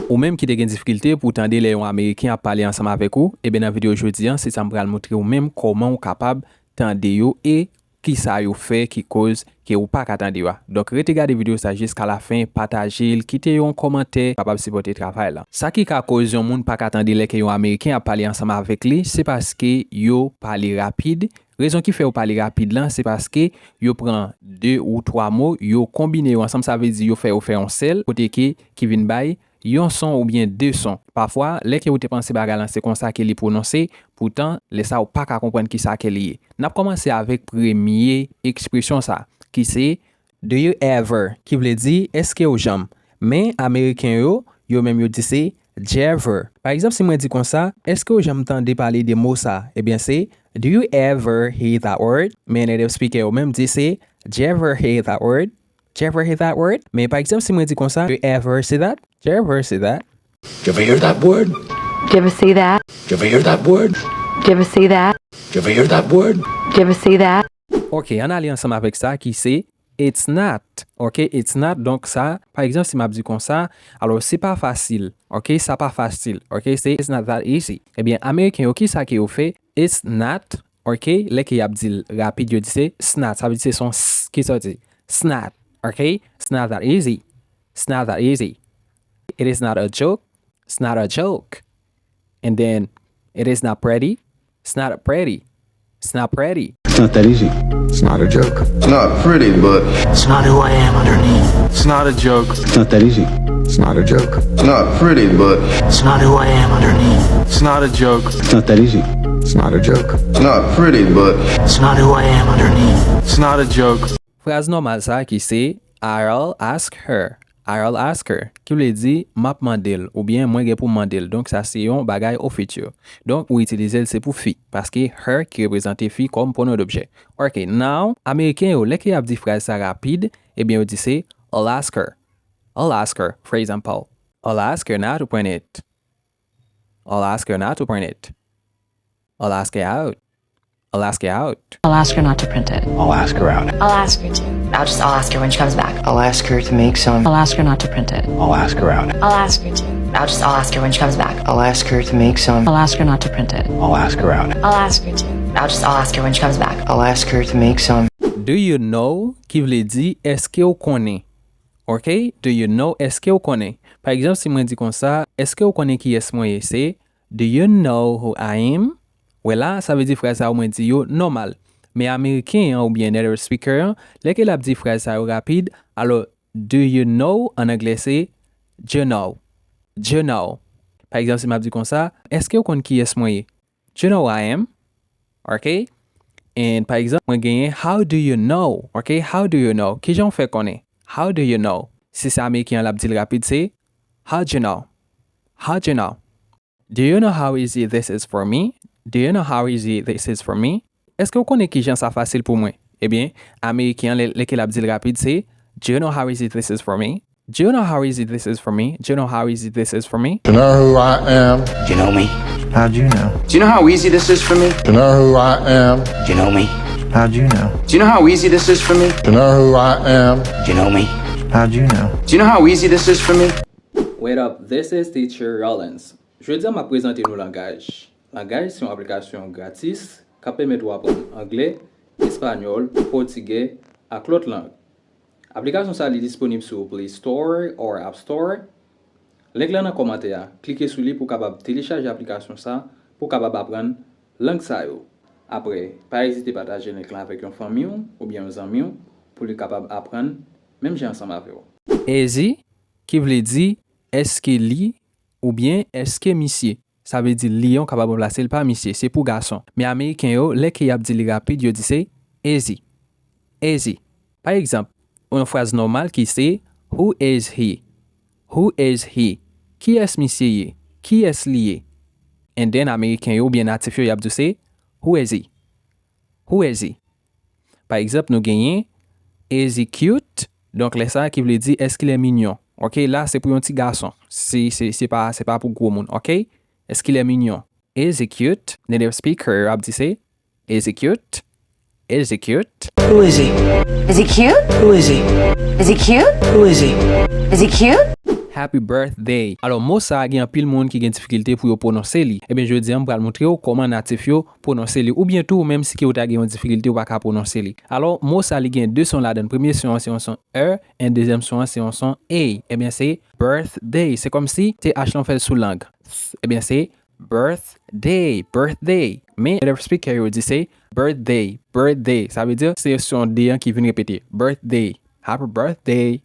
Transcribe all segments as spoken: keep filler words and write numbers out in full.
Ou menm ki te gen difikilte pou w tande lè yon Ameriken ap pale ansanm avèk ou, ebyen nan videyo jodi a, se sa m pral montre w menm kòman w kapab tande yo e kisa yo fè ki koz ke ou pa ka tande yo a. Donk, rete gade videyo sa jiska lafen, pataje l, kite yon kòmantè, kapab sipòte travay la. Sa ki ka koz yon moun pa ka tande lè ke yon Ameriken ap pale ansanm avèk li, se paske yo pale rapid. Rezon ki fè yo pale rapid lan, se paske yo pran de ou twa mo, yo konbine yo ansanm, sa vle di yo fè yo fè yon sèl, kote ke ki vin bay yon son oubyen de son. Pafwa, lè ke ou te panse bagay lan se konsa ke li pwononse, poutan, lè sa ou pa ka konprann kisa ke li ye. N ap kòmanse avèk premye ekspresyon sa, ki se do you ever, ki vle di èske w janm. Men, Ameriken yo, yo menm yo di se jever. Pa egzanp, si mwen di konsa, èske w janm tande pale de mo sa? Ebyen, se do you ever hear that word? Men native speaker yo menm di se jever hear that word? Jever hear that word? Men pa egzanp, si mwen di konsa, you ever see that? Jever see that? You ever hear that word? You ever see that? You ever hear that word? You ever see that? You ever hear that word? You ever see that? Ok, ann ale ansanm avèk sa ki se it's not. Ok, it's not. Donk sa, pa egzanp, si m ap di konsa, alò se pa fasil. Ok, sa pa fasil. Ok, se it's not that easy. Ebyen, Ameriken yo, kisa ke yo fè? It's not. Ok, lè ke y ap di l rapid, yo di se snot. Sa vle di se son s ki soti. Snot. Ok, it's not that easy. It's not that easy. It is not a joke. It's not a joke. And then, it is not pretty. It's not pretty. It's not pretty. It's not that easy. It's not a joke. It's not pretty, but it's not who I am underneath. It's not a joke. It's not that easy. It's not a joke. It's not pretty, but it's not who I am underneath. It's not a joke. It's not that easy. It's not a joke. It's not pretty, but it's not who I am underneath. It's not a joke. Fraz nòmal sa ki se I'll ask her. I'll ask her, ki vle di m ap mande l oubyen mwen gen pou m mande l. Donk sa se yon bagay au futur. Donk ou itilize l se pou fi, paske her ki reprezante fi kòm pwonon dobjè. Ok, now, Ameriken yo, lè ke y ap di fraz sa rapid, ebyen yo di se I'll ask her. I'll ask her, for example. I'll ask her not to print it. I'll ask her not to print it. I'll ask her out. I'll ask her out. I'll ask her not to print it. I'll ask her out. I'll ask her to. I'll just, I'll ask her when she comes back. I'll ask her to make some. I'll ask her not to print it. I'll ask her out. I'll ask her to. I'll just, I'll ask her when she comes back. I'll ask her to make some. I'll ask her not to print it. I'll ask her out. I'll ask her to. I'll just, I'll ask her when she comes back. I'll ask her to make some. Do you know? Ki vle di, èske w konnen? Ok? Do you know? Èske w konnen? Pa egzanp, si mwen di konsa, èske w konnen kiyès mwen ye? Se, do you know who I am? Wè la, sa vle di fraz sa yo mwen di yo nòmal. Men Ameriken an oubyen native speaker an, lè ke l ap di fraz sa yo rapid, alò, do you know an anglè se do you know. Do you know. Pa egzanp, si m ap di konsa, èske w konn kiyès mwen ye? Do you know who I am? Ok? And pa egzanp, mwen genyen how do you know? Ok? How do you know? Kijan w fè konnen? How do you know? Si se Ameriken an l ap di l rapid, se how do you know? How do you know? Do you know how easy this is for me? Do you know how easy this is for me? Èske w konnen kijan sa fasil pou mwen? Ebyen, Ameriken an, lè, lè ke l ap di l rapid, se do you know how easy this is for me? Do you know how easy this is for me? Do you know how easy this is for me? Do you know who I am? Do you know me? How'd you know? Do you know how easy this is for me? Do you know who I am? Do you know me? How'd you know? Do you know how easy this is for me? Do you know who I am? Do you know me? How'd you know? Do you know how easy this is for me? What up, this is Teacher Rollins. Jodi a, m ap prezante nou Langaj. Langaj se yon aplikasyon gratis k ap pèmèt ou aprann anglè, espanyòl, pòtigè, ak lòt lang. Aplikasyon sa a, li disponib sou Play Store or App Store. Link lan nan kòmantè a. Klike sou li pou w kapab telechaje aplikasyon sa a, pou w kapab aprann lang sa yo. Apre, pa ezite pataje link lan avèk yon fanmi w oubyen yon zanmi w pou li kapab aprann menm jan ansanm avè w. Easy, ki vle di èske li oubyen èske misye. Sa vle di li an w kapab ranplase l pa misye, se pou gason. Men Ameriken yo, lè ke y ap di li rapid, yo di se easy. Easy. Pa egzanp, yon fraz nòmal ki se who is he? Who is he? Kiyès misye ye? Kiyès li ye? And then Ameriken yo oubyen natif yo, y ap di w se who is he? Who is he? Pa egzanp, nou genyen is he cute? Donk lè sa a ki vle di èske l mignon? Ok, la se pou yon ti gason. Se, se, se pa, se pa pou gwo moun, ok? Est-ce qu'il est mignon? Is he cute? Native speaker ap di se is he cute? Is he cute? Who is he? Is he cute? Who is he? Is he cute? Who is he? Is he cute? Happy birthday. Alò, mo sa a gen anpil moun ki gen difikilte pou yo pwononse li. Ebyen, jodi a, m pral montre w kòman natif yo pwononse li. Oubyen tou, menm si ke w ta gen yon difikilte, w pa ka pwononse li. Alò, mo sa a, li gen de son ladan l. Premye son an, se yon son E, and dezyèm son an, se yon son A. Ebyen, se birthday. Se kòmsi T H lan fè l sou lang. Th. Ebyen, se birthday, birthday. Men, native speaker yo di se birthday, birthday. Sa vle di, se son D an ki vin repete. Birthday. Happy birthday.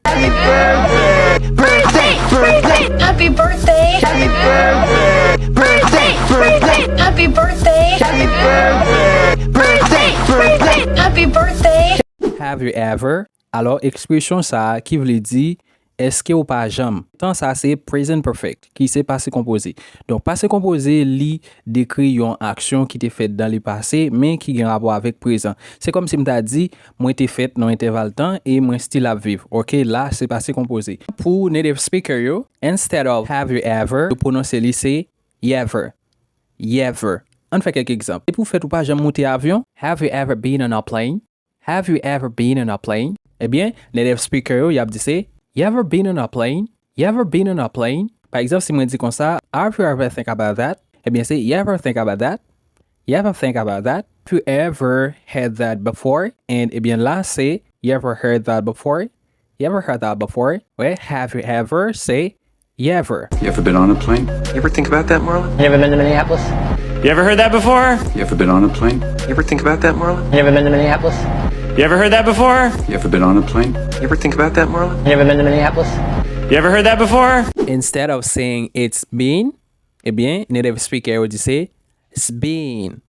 Birthday, birthday, happy birthday. Happy birthday, birthday, birthday, happy birthday. Happy birthday, birthday, birthday, happy birthday. Have you ever? Alò, ekspresyon sa a ki vle di, èske w pa janm? Tan sa a se present perfect, ki se pase konpoze. Donk, pase konpoze, li dekri yon aksyon ki te fèt dan lepase, men ki gen rapò avèk prezan. Se kòmsi m ta di, mwen te fèt nan yon entèval tan e mwen still ap viv. Oke, la, se pase konpoze. Pou native speaker yo, instead of have you ever, yo pwononse li se yever. Yever. Ann fè kèk egzanp. Depi w fèt ou pa janm moute avyon? Have you ever been on a plane? Have you ever been on a plane? Ebyen, native speaker yo, y ap di se, you ever been on a plane? You ever been on a plane? Pa egzanp, si mwen di konsa, have you ever think about that? Ebyen, se, you ever think about that? You ever think about that? Have you ever had that before? And, ebyen, la, se, you ever heard that before? You ever heard that before? Wè, have you ever, se, you ever. You ever been on a plane? You ever think about that, Marlon? You ever been to Minneapolis? You ever heard that before? You ever been on a plane? You ever think about that, Marlon? You ever been to Minneapolis? You ever heard that before? You ever been on a plane? You ever think about that, Marlon? You ever been to Minneapolis? You ever heard that before? Instead of saying it's been, ebyen, native speaker yo di se, it's been.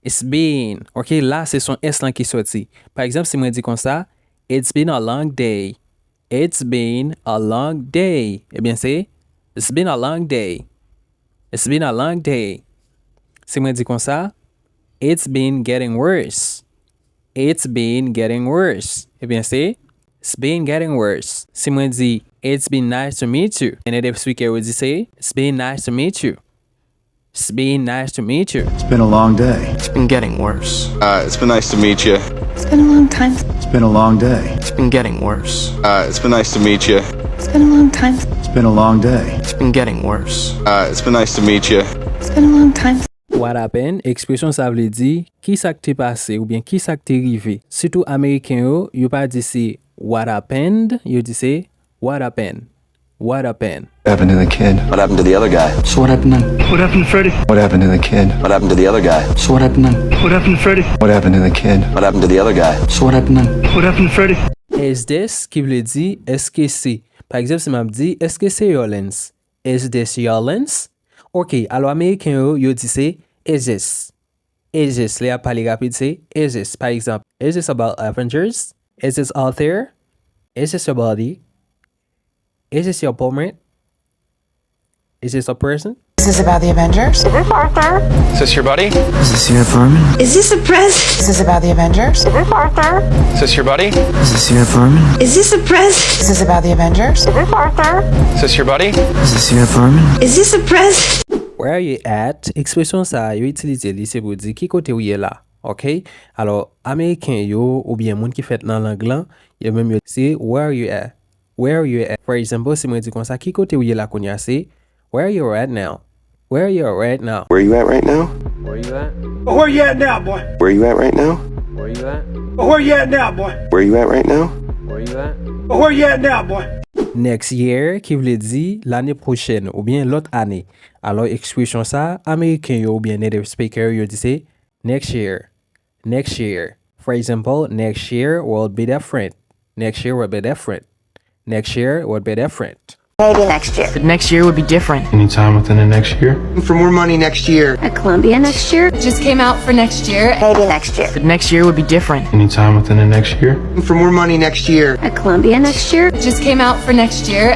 It's been. Oke, la se son S lan ki soti. Pa egzanp, si mwen di konsa, it's been a long day. It's been a long day. Ebyen, se, it's been a long day. It's been a long day. Si mwen di konsa, it's been getting worse. It's been getting worse. Ebyen, se, it's been getting worse. Si mwen di, it's been nice to meet you. Native speaker yo di se, it's been nice to meet you. It's been nice to meet you. It's been a long day. It's been getting worse. Uh, it's been nice to meet you. It's been a long time. It's been a long day. It's been getting worse. Uh, it's been nice to meet you. It's been a long time. It's been a long day. It's been getting worse. Uh, it's been nice to meet you. It's been a long time. What happened? Ekspresyon sa vle di, ki sa k te pase oubyen ki sa k te rive? Sitou Ameriken yo, yo pa di se what happened, yo di se what happened. What happened? What happened to the kid? What happened to the other guy? So what happened then? What happened to Freddie? What happened to the kid? What happened to the other guy? So what happened then? What happened to Freddie? What happened to the kid? What happened to the other guy? So what happened then? What happened to Freddie? Is this ki vle di èske se? Pa egzanp, si m ap di, èske se Yolens? Is this Yolens? Oke, alò Ameriken yo, yo di se is this. Is this, lè y ap pale rapid, se is this. Pa egzanp, is this about Avengers? Is this Arthur? Is this your body? Is this your apartment? Is this a person? Is this about the Avengers? Is this Arthur? Is this your buddy? Is this your apartment? Is this a present? Is this about the Avengers? Is this Arthur? Is this your buddy? Is this your apartment? Is this a present? Is this about the Avengers? Is this Arthur? Is this your buddy? Is this your apartment? Is this a present? Where are you at? Ekspresyon sa a, yo itilize li se pou di ki kote w ye la. Oke? Alò, Ameriken yo, oubyen moun ki fèt nan lang lan, yo menm yo se where are you at? Where are you at? For example, si mwen di konsa, ki kote w ye la kounye a, se where are you at now? Where are you at right now? Where you at right now? Where you at? Where you at now, boy? Where you at right now? Where you at? Where you at now, boy? Where you at right now? Where you at? Where you at now, boy? Next year, ki vle di lane pwochèn oubyen lòt ane. Alò, ekspresyon sa, Ameriken yo oubyen native speaker yo di se next year. Next year. For example, next year will be different. Next year will be different. Next year will be different. Maybe next year. The next year would be different. Anytime within the next year. For more money next year. At Columbia next year. Just came out for next year. Maybe next year. The next year would be different. Anytime within the next year. For more money next year. At Columbia next year. Just came out for next year.